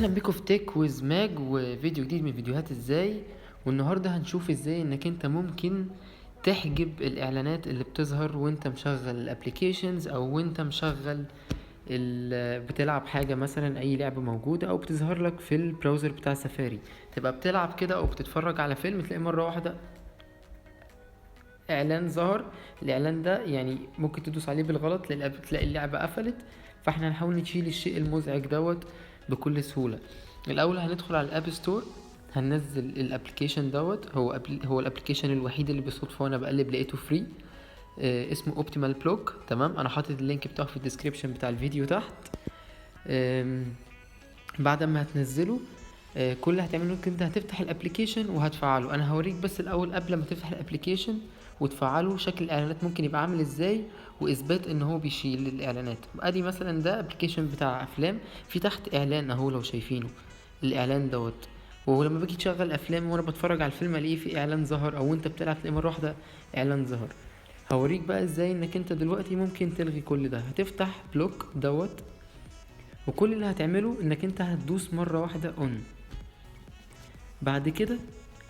اهلا بيكم في Tech with Mag وفيديو جديد من فيديوهات ازاي. والنهارده هنشوف ازاي انك انت ممكن تحجب الاعلانات اللي بتظهر وانت مشغل ال applications او وانت مشغل بتلعب حاجة، مثلا اي لعبة موجودة او بتظهر لك في ال browser بتاع سفاري. تبقى بتلعب كده او بتتفرج على فيلم، تلاقي مرة واحدة اعلان ظهر. الاعلان ده يعني ممكن تدوس عليه بالغلط، تلاقي اللعبة قفلت. فاحنا هنحاول نشيل الشيء المزعج دوت بكل سهولة. الاول هندخل على ال App Store، هننزل ال application دوت. هو ال application الوحيد اللي بالصدفة وانا بقلب لقيته free، اسمه Optimal Block. تمام، انا حاطط ال link بتاعه في ال description بتاع الفيديو تحت. بعد ما هتنزله، كل اللي هتعمله انك انت هتفتح ال application وهتفعله. انا هوريك بس الاول قبل ما تفتح ال application وتفعله شكل الاعلانات ممكن يبقى عامل ازاي، واثبات ان هو بيشيل الاعلانات. ادي مثلا ده application بتاع افلام، في تحت اعلان اهو لو شايفينه الاعلان دوت. ولما باجي تشغل افلام وانا بتفرج على الفيلم الاقيه في اعلان ظهر، او انت بتلعب تلاقي مره واحده اعلان ظهر. هوريك بقى ازاي انك انت دلوقتي ممكن تلغي كل ده. هتفتح block دوت، وكل اللي هتعمله انك انت هتدوس مره واحده on. بعد كده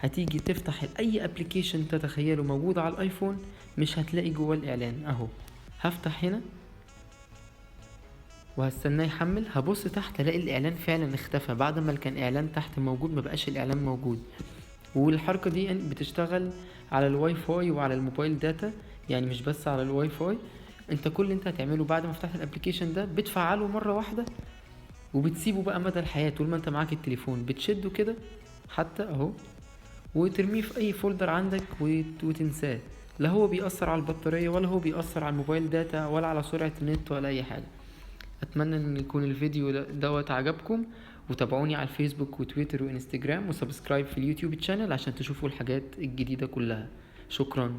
هتيجي تفتح اي application تتخيله موجود على الايفون، مش هتلاقي جوه الاعلان اهو. هفتح هنا وهستناه يحمل، هبص تحت الاقي الاعلان فعلا اختفى. بعد ما كان اعلان تحت موجود ما بقاش الاعلان موجود. والحركة دي بتشتغل على الواي فاي وعلى ال mobile data، يعني مش بس على الواي فاي. انت كل اللي انت هتعمله بعد ما فتحت ال application ده بتفعله مرة واحدة وبتسيبه بقى مدى الحياة. طول ما انت معاك التليفون بتشده كده حتى اهو وترميه في اي folder عندك وتنساه. لا هو بيأثر على البطارية ولا هو بيأثر على ال mobile data ولا على سرعة النت ولا اي حاجة. اتمنى ان يكون الفيديو دوت عجبكم، وتابعوني على الفيسبوك وتويتر وانستجرام، و subscribe في اليوتيوب channel عشان تشوفوا الحاجات الجديدة كلها. شكرا.